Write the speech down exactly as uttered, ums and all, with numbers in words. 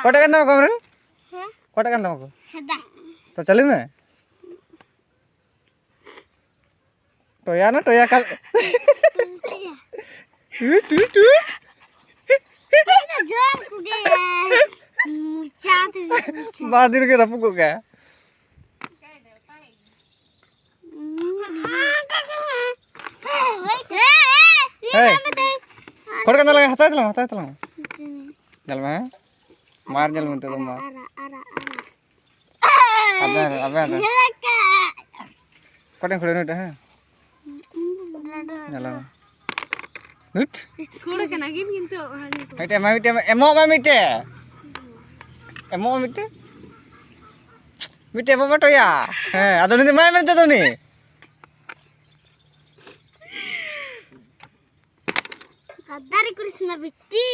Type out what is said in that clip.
ᱚᱠᱚᱭᱴᱟᱜ ᱠᱟᱱ ᱛᱟᱢᱟ ᱠᱚ ᱟᱢᱨᱮᱱ? ᱦᱮᱸ? ᱚᱠᱚᱭᱴᱟᱜ ᱠᱟᱱ ᱛᱟᱢᱟ ᱠᱚ? ᱥᱟᱫᱟ᱾ ᱛᱚ ᱪᱟᱹᱞᱩᱭ ᱢᱮ᱾ ᱴᱚᱭᱟ ᱱᱟ ᱴᱚᱭᱟ ᱠᱟ- ᱴᱩ, ᱴᱩ, ᱴᱩ᱾ ᱡᱚᱢ ᱠᱚᱜᱮᱭᱟ᱾ ᱢᱚᱪᱟ ᱛᱮ ᱢᱚᱪᱟ᱾ ᱵᱟᱨ ᱫᱤᱱ ᱜᱮ ᱨᱟᱹᱯᱩᱫ ᱜᱚᱫ ᱠᱟᱭᱟ᱾ ᱦᱮᱸ᱾ ᱠᱷᱚᱲ ᱠᱟᱸᱫᱟ ᱞᱟᱜᱟ ᱦᱟᱛᱟᱣ ᱛᱟᱞᱟᱝ, ᱦᱟᱛᱟᱣ ᱛᱟᱞᱟᱝ᱾ ᱧᱮᱞ ᱢᱮ, ᱦᱮᱸ? ᱢᱟᱨ ᱧᱮᱞ ᱢᱮ ᱱᱤᱛᱚᱜ ᱫᱚ ᱢᱟᱨ᱾ ᱟᱨᱟᱜ, ᱟᱨᱟᱜ, ᱟᱨᱟᱜ᱾ ᱟᱵᱮᱱ, ᱟᱵᱮᱱ᱾ ᱧᱮᱞ ᱟᱠᱟᱫ᱾ ᱚᱠᱟᱴᱷᱮᱱ ᱠᱷᱚᱲ ᱱᱩᱭᱴᱟᱜ, ᱦᱮᱸ? ᱧᱮᱞ ᱢᱮ᱾ ᱱᱩᱴ᱾ ᱠᱷᱚᱲ ᱠᱟᱱᱟ ᱠᱤᱱ ᱠᱤᱱᱛᱩ ᱦᱟᱹᱱᱤ ᱠᱚ᱾ ᱢᱤᱫᱴᱮᱱ ᱮᱢᱟᱭ, ᱢᱤᱫᱴᱮᱱ ᱮᱢᱚᱜ ᱢᱮ, ᱢᱤᱫᱴᱮᱱ᱾ ᱮᱢᱚᱜ ᱢᱮ ᱢᱤᱫᱴᱮᱱ᱾ ᱢᱤᱫᱴᱮᱱ ᱮᱢᱚᱜ ᱢᱮ ᱴᱚᱭᱟ᱾ ᱦᱮᱸ, ᱟᱫᱚ ᱩᱱᱤ ᱫᱚ ᱮᱢᱟᱭ ᱢᱮ ᱱᱤᱛᱚᱜ ᱫᱚ ᱩᱱᱤ᱾ ᱜᱟᱫᱟᱨᱤ ᱠᱩᱲᱤ ᱥᱮᱱᱟ ᱵᱤᱴᱤ᱾